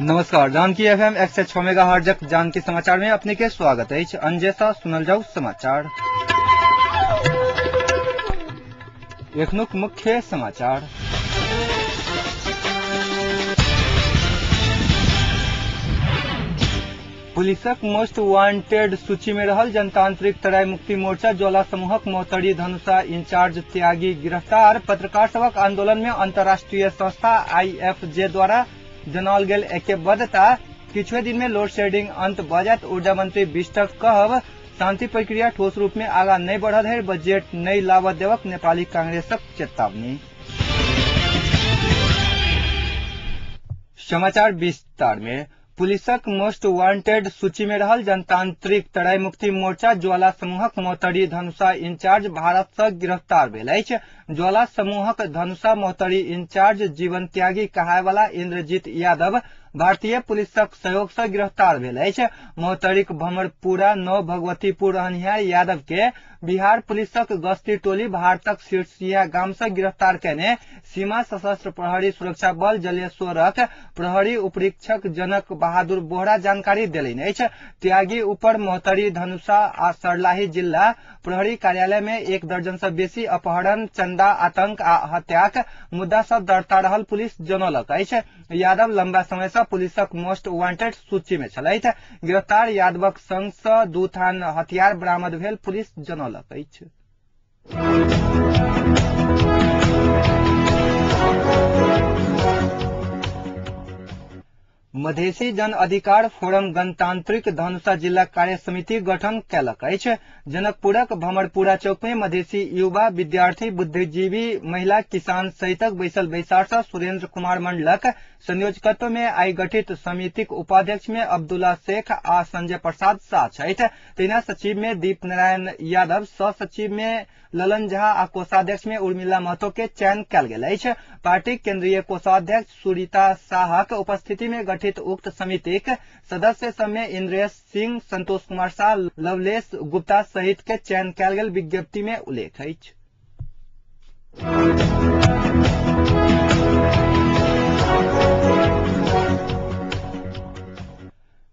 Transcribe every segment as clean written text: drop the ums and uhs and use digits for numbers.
नमस्कार, जानकी एफएम 106 मेगाहर्ट्जक जानकी समाचार में अपने के स्वागत है। अंजे सा सुनल जाऊ समाचार। एखनुक मुख्य समाचार। पुलिसक मोस्ट वांटेड सूची में रहल जनतांत्रिक तराई मुक्ति मोर्चा ज्वाला समूहक मोहतरी धनुषा इंचार्ज त्यागी गिरफ्तार। पत्रकार सभक आंदोलन में अंतर्राष्ट्रीय संस्था आईएफजे द्वारा जनाओल गेल ऐक्यबद्धता। किछुए दिन में लोड शेडिंग अंत भ जायत, ऊर्जा मंत्री बिष्टक कहब। शांति प्रक्रिया ठोस रूप में आगा नहीं बढ़ल है, बजट नहीं लाबऽ देवक नेपाली कांग्रेसक चेतावनी। समाचार विस्तार में। पुलिसक मोस्ट वांटेड सूची में रहल जनतांत्रिक तराई मुक्ति मोर्चा ज्वाला समूहक मोहतरी धनुषा इंचार्ज भारत से गिरफ्तार भेल अछि। ज्वाला समूहक धनुषा मोहतरी इंचार्ज जीवन त्यागी कहाय वाला इंद्रजीत यादव भारतीय पुलिसक सहयोग से गिरफ्तार भेल अछि। मोहतरीक भमरपुरा 9 भगवतीपुर रहनिहार यादव के बिहार पुलिसक गश्ती टोली भारतक सिरसिया गाम से गिरफ्तार केने सीमा सशस्त्र प्रहरी सुरक्षा बल जलेश्वरक प्रहरी उपरीक्षक जनक बहादुर बोहरा जानकारी देलनि अछि। त्यागी ऊपर मोहतरी धनुषा आ सरलाही जिला प्रहरी कार्यालय में 1 दर्जन से बेसी अपहरण, चंदा, आतंक आ हत्याक मुद्दा सब दर्ता रहल पुलिस जनौलक अछि। यादव लंबा समय से पुलिसक मोस्ट वांटेड सूची में छलथि। गिरफ्तार यादवक संग से 2 थान हथियार बरामद भेल पुलिस जनौलक अछि। मधेसी जन अधिकार फोरम गणतांत्रिक धनुषा जिला कार्य समिति गठन कयलक अछि। जनकपुरक भमरपुरा चौक में मधेसी युवा, विद्यार्थी, बुद्धिजीवी, महिला, किसान सहितक बैसल बैसार से सुरेंद्र कुमार मंडलक संयोजकत्व में आई गठित समितिक उपाध्यक्ष में अब्दुल्ला शेख आ संजय प्रसाद शाह छथि। तहिना सचिव में दीप नारायण यादव, सह सचिव में ललन झा आ कोषाध्यक्ष में उर्मिला महतो के चयन कयल गेल अछि। पार्टी केंद्रीय कोषाध्यक्ष सुरीता शाहक उपस्थिति में गठित उक्त समितिक सदस्य सब में इंद्रेश सिंह, संतोष कुमार शाह, लवलेश गुप्ता सहित के चयन कयल गेल विज्ञप्ति में उल्लेख अछि।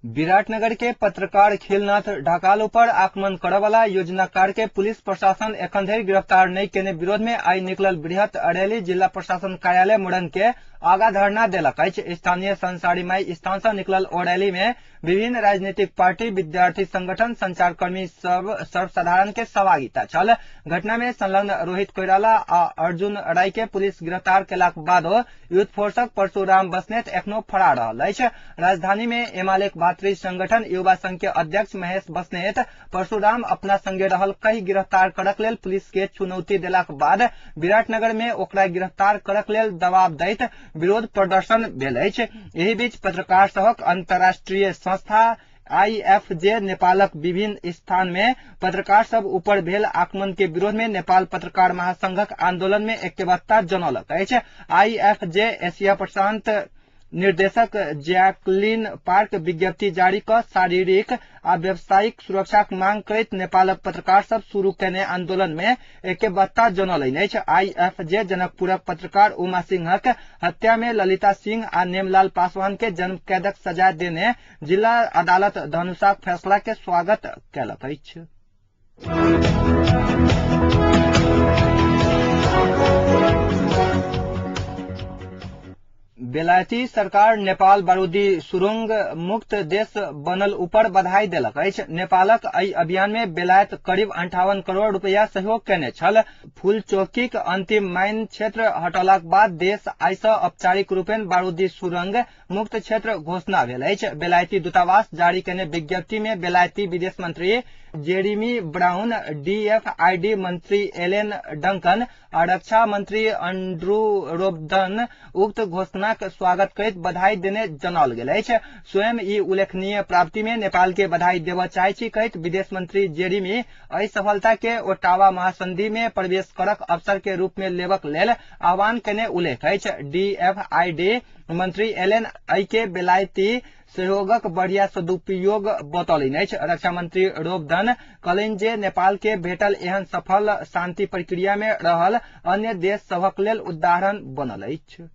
विराटनगर के पत्रकार खिलनाथ ढकाल ऊपर आक्रमण करऽ योजनाकार के पुलिस प्रशासन एखन धरि गिरफ्तार नहीं केने विरोध में आई निकलल बृहत रैली जिला प्रशासन कार्यालय मुरन के आगा धरना देलक अछि। स्थानीय संसारी माई स्थान से निकलल ओ रैली में विभिन्न राजनीतिक पार्टी, विद्यार्थी संगठन, संचारकर्मी सब सर्वसाधारण के सहभागिता छल। घटना में संलग्न रोहित कोइराला आ अर्जुन राय के पुलिस गिरफ्तार केलाक बादो यूथ फोर्सक परशुराम बस्नेत एखनो फरार रहल अछि। राजधानी में एमालेक भातृ संगठन युवा संघ के अध्यक्ष महेश बस्नेत परशुराम अपना संगे रहल कही गिरफ्तार करक लेल पुलिस के चुनौती देलाक बाद विराटनगर में ओकरा गिरफ्तार करक लेल दबाव दैत विरोध प्रदर्शन भेल अछि। एहि बीच पत्रकार सभक अंतर्राष्ट्रीय संस्था आईएफजे नेपालक विभिन्न स्थान में पत्रकार सब ऊपर भेल आक्रमण के विरोध में नेपाल पत्रकार महासंघक आंदोलन में ऐक्यबद्धता जनौलक अछि। आईएफजे एशिया प्रशांत निर्देशक जैकलिन पार्क विज्ञप्ति जारी क शारीरिक आ व्यावसायिक सुरक्षाक मांग करैत नेपालक पत्रकार सब शुरू केने आंदोलन में ऐक्यबद्धता जनौलनि अछि। आईएफजे जनकपुरक पत्रकार उमा सिंहक हत्या में ललिता सिंह आ नेमलाल पासवान के जन्म कैदक सजा देने जिला अदालत धनुषाक फैसला के स्वागत कयलक अछि। बेलायती सरकार नेपाल बारूदी सुरुंग मुक्त देश बनल ऊपर बधाई देलक अछि। नेपालक एहि अभियान में बेलायत करीब 58 करोड़ रुपया सहयोग केने छल। फूलचौकीक अंतिम माइन क्षेत्र हटौलाक बाद देश आइ सँ औपचारिक रूपेण बारूदी सुरंग मुक्त क्षेत्र घोषणा भेल अछि। बेलायती दूतावास जारी केने विज्ञप्ति में बेलायती विदेश मंत्री जेरेमी ब्राउन, डीएफआईडी मंत्री एलेन डंकन आ रक्षा मंत्री एंड्रू रोबदन उक्त घोषणाक स्वागत करैत बधाई देने जनाओल गेल अछि। स्वयं ई उल्लेखनीय प्राप्ति में नेपाल के बधाई देबऽ चाहै छी कहैत विदेश मंत्री जेरेमी एहि सफलता के ओटावा महासंधि में प्रवेश करक अवसर के रूप में लेबक लेल आह्वान केने उल्लेख अछि। डीएफआईडी मंत्री एलेन एहि के बेलायती सहयोगक बढ़िया सदुपयोग बतौलनि अछि। रक्षा मंत्री रोबदन कहलनि जे नेपाल के भेटल एहन सफल शांति प्रक्रिया में रहल अन्य देश सभक लेल उदाहरण बनल अछि।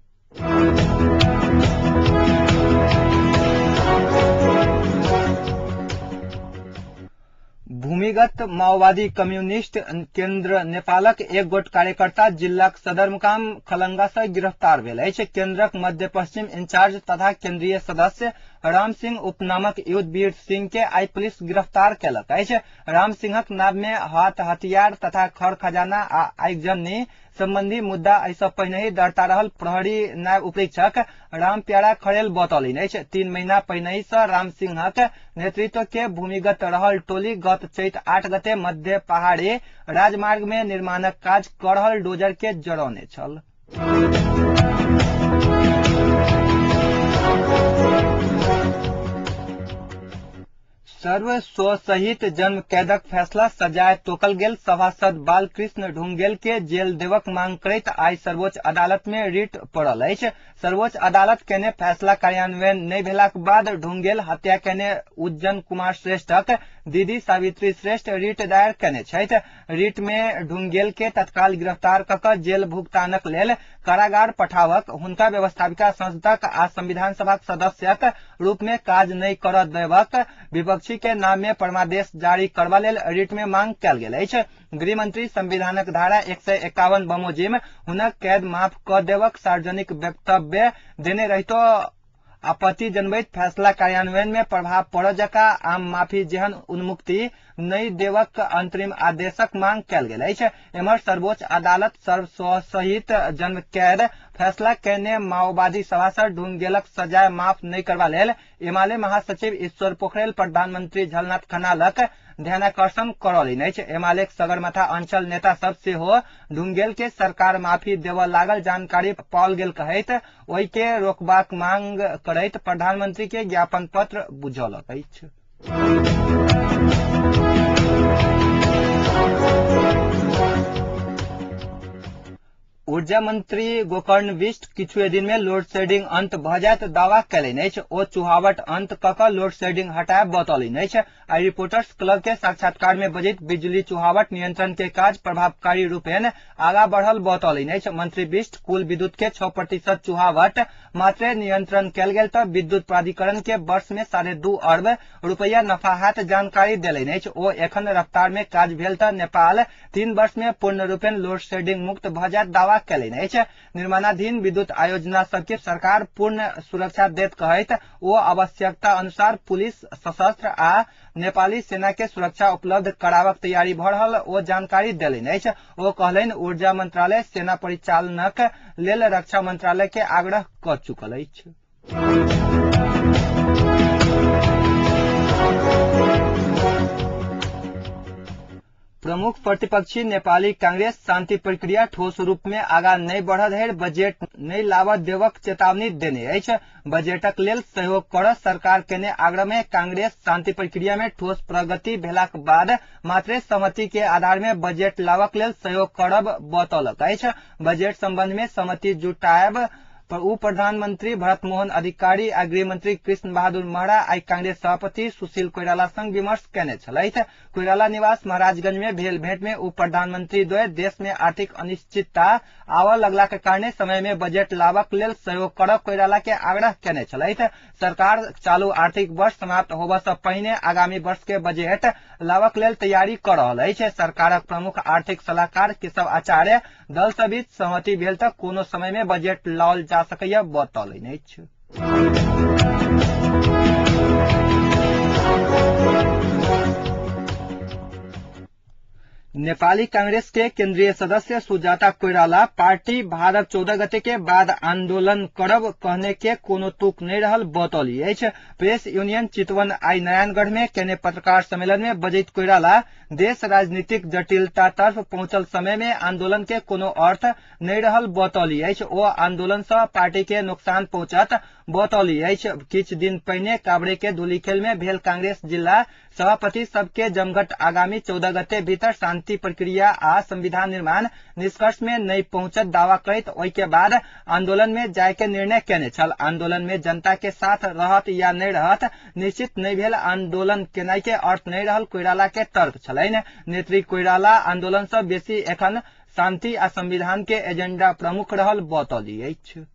भूमिगत माओवादी कम्युनिस्ट केन्द्र नेपालक एक गोट कार्यकर्ता जिल्लाक सदरमुकाम खलंगा से गिरफ्तार भेल अछि। केन्द्रक मध्य पश्चिम इंचार्ज तथा केन्द्रीय सदस्य राम सिंह उपनामक युद्धवीर सिंह के आई पुलिस गिरफ्तार केलक अछि। राम सिंहक नाम में हाथ हथियार तथा खर खजाना आ आगजनी संबंधी मुद्दा एहिसँ पहिनहि दर्ता रहल प्रहरी नायब उपरीक्षक राम प्यारा खरेल बतौलनि अछि। 3 महीना पहिनहि सँ राम सिंहक नेतृत्व के भूमिगत रहल टोली गत चैत 8 गते मध्य पहाड़ी राजमार्ग में निर्माणक काज कर रहल डोजर के जरौने छल। सर्वस्व सहित जन्म कैदक फैसला सजाय तोकल गेल सभासद बालकृष्ण ढुंगेल के जेल देवक मांग करैत आई सर्वोच्च अदालत में रिट पड़ल अछि। सर्वोच्च अदालत केने फैसला कार्यान्वयन नहि भेलाक बाद ढुंगेल हत्या केने उज्जन कुमार श्रेष्ठक दीदी सावित्री श्रेष्ठ रिट दायर केने छथि। रिट में ढुंगेल के तत्काल गिरफ्तार क क जेल भुगतानक लेल कारागार पठावक, हुनका व्यवस्थापिका संसदक आ संविधान सभाक सदस्यक रूप में काज नहि करऽ देबक, विपक्षी के नाम में परमादेश जारी करबा लेल रिट में मांग कयल गेल अछि। गृहमंत्री संविधानक धारा 151 बमोजिम हुनक कैद माफ क देबक सार्वजनिक वक्तव्य देने रहितो आपत्ति जनबैत फैसला कार्यान्वयन में प्रभाव पड़ऽ जकाँ आम माफी जेहन उन्मुक्ति नहि देबक अंतरिम आदेशक मांग कयल गेल अछि। एम्हर सर्वोच्च अदालत सर्वस्व सहित जन्म कैद फैसला केने माओवादी सभासद ढुंगेलक सजाय माफ नहि करबा लेल एमाले महासचिव ईश्वर पोखरेल प्रधानमंत्री झलनाथ खनालक ध्यानाकर्षण करौलनि अछि। एमालेक सगरमाथा अंचल नेता सब सेहो ढुंगेल के सरकार माफी देबऽ लागल जानकारी पाओल गेल कहैत ओहि के रोकबाक मांग करैत प्रधानमंत्री के ज्ञापन पत्र बुझौलक अछि। ऊर्जा मंत्री गोकर्ण विष्ट किछुए दिन में लोड शेडिंग अंत भ जायत दावा कयलनि अछि। ओ चुहावट अंत क क लोड शेडिंग हटायब बतौलनि अछि। आई रिपोर्टर्स क्लब के साक्षात्कार में बजैत बिजली चुहावट नियंत्रण के काज प्रभावकारी रूपेण आगा बढ़ल बतौलनि अछि। मंत्री विष्ट कुल विद्युत के 6% चुहावट मात्रे नियंत्रण कयल गेल तऽ विद्युत प्राधिकरण के वर्ष में 2.5 अरब रुपैया नफा हैत जानकारी देलनि अछि। ओ एखन रफ्तार में काज भेल तऽ नेपाल 3 वर्ष में पूर्ण रूपेण लोड शेडिंग मुक्त भ जायत दावा कयलनि अछि। निर्माणाधीन विद्युत आयोजना सबके सरकार पूर्ण सुरक्षा देत कहैत ओ आवश्यकता अनुसार पुलिस, सशस्त्र आ नेपाली सेना के सुरक्षा उपलब्ध कराबक तैयारी भ रहल ओ जानकारी देलनि अछि। ओ कहलनि ऊर्जा मंत्रालय सेना परिचालनक लेल रक्षा मंत्रालय के आग्रह क चुकल अछि। प्रमुख प्रतिपक्षी नेपाली कांग्रेस शांति प्रक्रिया ठोस रूप में आगा नहि बढ़ धरि बजट नहि लाबऽ देबक चेतावनी देने अछि। बजटक लेल सहयोग करऽ सरकार केने आग्रह में कांग्रेस शांति प्रक्रिया में ठोस प्रगति भेलाक बाद मात्रे सहमति के आधार में बजट लाबक लेल सहयोग करब बतौलक अछि। बजट संबंध में सहमति जुटायब उप प्रधानमंत्री भरतमोहन अधिकारी आ गृहमंत्री कृष्ण बहादुर महरा आई कांग्रेस सभापति सुशील कोइराला संग विमर्श केने छलथि। कोइराला निवास महाराजगंज में भेल भेंट में उप प्रधानमंत्री द्वय देश में आर्थिक अनिश्चितता आबऽ लगलाक कारणे समय में बजट लाबक लेल सहयोग करऽ कोइराला के आग्रह केने छलथि। सरकार चालू आर्थिक वर्ष समाप्त होबऽ सँ पहिने आगामी वर्ष के बजट लाबक लेल तैयारी कऽ रहल अछि। सरकारक प्रमुख आर्थिक सलाहकार केशव आचार्य दल सब बीच सहमति भेल तऽ कोनो समय में बजट लाओल जा सकैया बतौलनि अछि। नेपाली कांग्रेस के केंद्रीय सदस्य सुजाता कोइराला पार्टी भादव 14 गते के बाद आंदोलन करब कहने के कोनो तुक नहीं रहल बतौली अछि। प्रेस यूनियन चितवन आई नारायणगढ़ में केने पत्रकार सम्मेलन में बजैत कोइराला देश राजनीतिक जटिलता तरफ पहुंचल समय में आंदोलन के कोनो अर्थ नहीं रहल बतौली अछि। ओ आंदोलन से पार्टी के नुकसान पहुंचत बतौली अछि। किछु दिन पहिने काभ्रे के धुलीखेल में भेल कांग्रेस जिला सभापति सबके जमघट आगामी 14 गते भीतर शांति प्रक्रिया आ संविधान निर्माण निष्कर्ष में नहीं पहुंचत दावा करैत ओहि के बाद आंदोलन में जाय के निर्णय केने छल। आंदोलन में जनता के साथ रहत या नहीं रहत निश्चित नहीं भेल आंदोलन केनाई के अर्थ नहीं रहल कोइराला के तर्क छलनि। नेत्री कोइराला आंदोलन से बेसी एखन शांति आ संविधान के एजेंडा प्रमुख रहल बतौली अछि।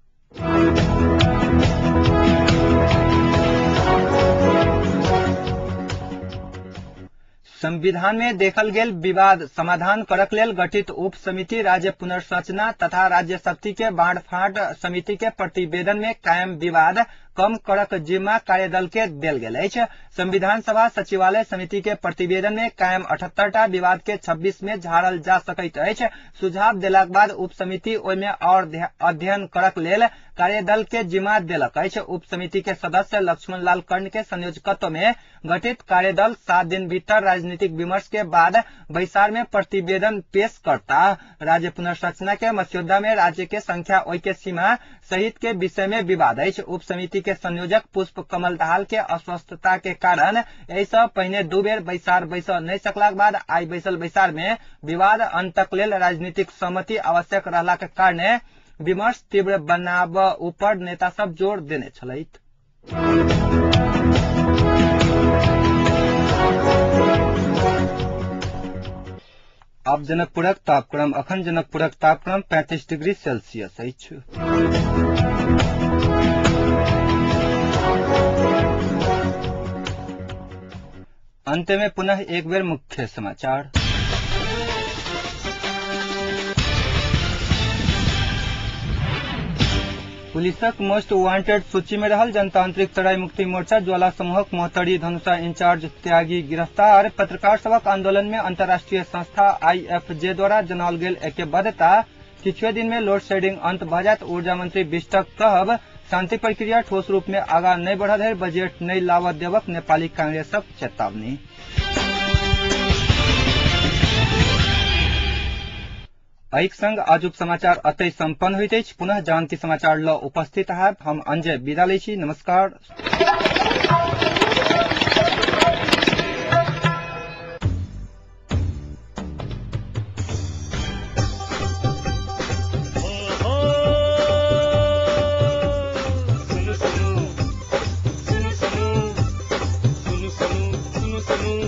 संविधान में देखल गेल विवाद समाधान करक लेल गठित उप समिति राज्य पुनर्संरचना तथा राज्य शक्ति के बांटफांट समिति के प्रतिवेदन में कायम विवाद कम करक जिम्मा कार्यदल के देल गेल अछि। संविधान सभा सचिवालय समिति के प्रतिवेदन में कायम 78 टा विवाद के 26 में झाड़ल जा सकैत अछि। सुझाव देलाक बाद उप समिति ओहिमे और अध्ययन करक लेल कार्यदल के जिम्मा देलक अछि। उप समिति के सदस्य लक्ष्मण लाल कर्ण के संयोजकत्व में गठित कार्यदल 7 दिन भीतर राजनीतिक विमर्श के बाद बैसार में प्रतिवेदन पेश करता। राज्य पुनर्संरचना के मस्यौदा में राज्य के संख्या ओहि के सीमा सहित के विषय में विवाद अछि। उप समिति के संयोजक पुष्प कमल दाहाल के अस्वस्थता के कारण एहि सँ पहिने 2 बेर बैसार बैस नहि सकलाक बाद आइ बैसल बैसार में विवाद अंतक लेल राजनीतिक सहमति आवश्यक रहलाक कारणे विमर्श तीव्र बनाब ऊपर नेता सब जोर देने छलथि। अब जनकपुरक तापक्रम। अखन जनकपुरक तापक्रम 35 डिग्री सेल्सियस अछि। अंत में पुनः एक बेर मुख्य समाचार। पुलिसक मोस्ट वांटेड सूची में रहल जनतांत्रिक तराई मुक्ति मोर्चा ज्वाला समूहक मोहतरी धनुषा इंचार्ज त्यागी गिरफ्तार। पत्रकार सभक आंदोलन में अंतर्राष्ट्रीय संस्था आईएफजे द्वारा जनाओल गेल ऐक्यबद्धता। किछुए दिन में लोड शेडिंग अंत भ जायत ऊर्जा मंत्री बिष्टक कहब। शांति प्रक्रिया ठोस रूप में आगा नहीं बढ़ल है, बजट नहीं लावत देवक नेपाली कांग्रेसक चेतावनी। एहिक संग आजुक समाचार अतै सम्पन्न होइत अछि। पुनः जानकी समाचार ल उपस्थित हैब। हम अंजय विदा लै छी। नमस्कार।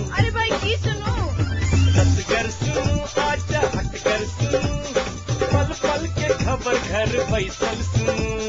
अरे भाई की सुनू, पल पल के खबर घर बैसल सुनू।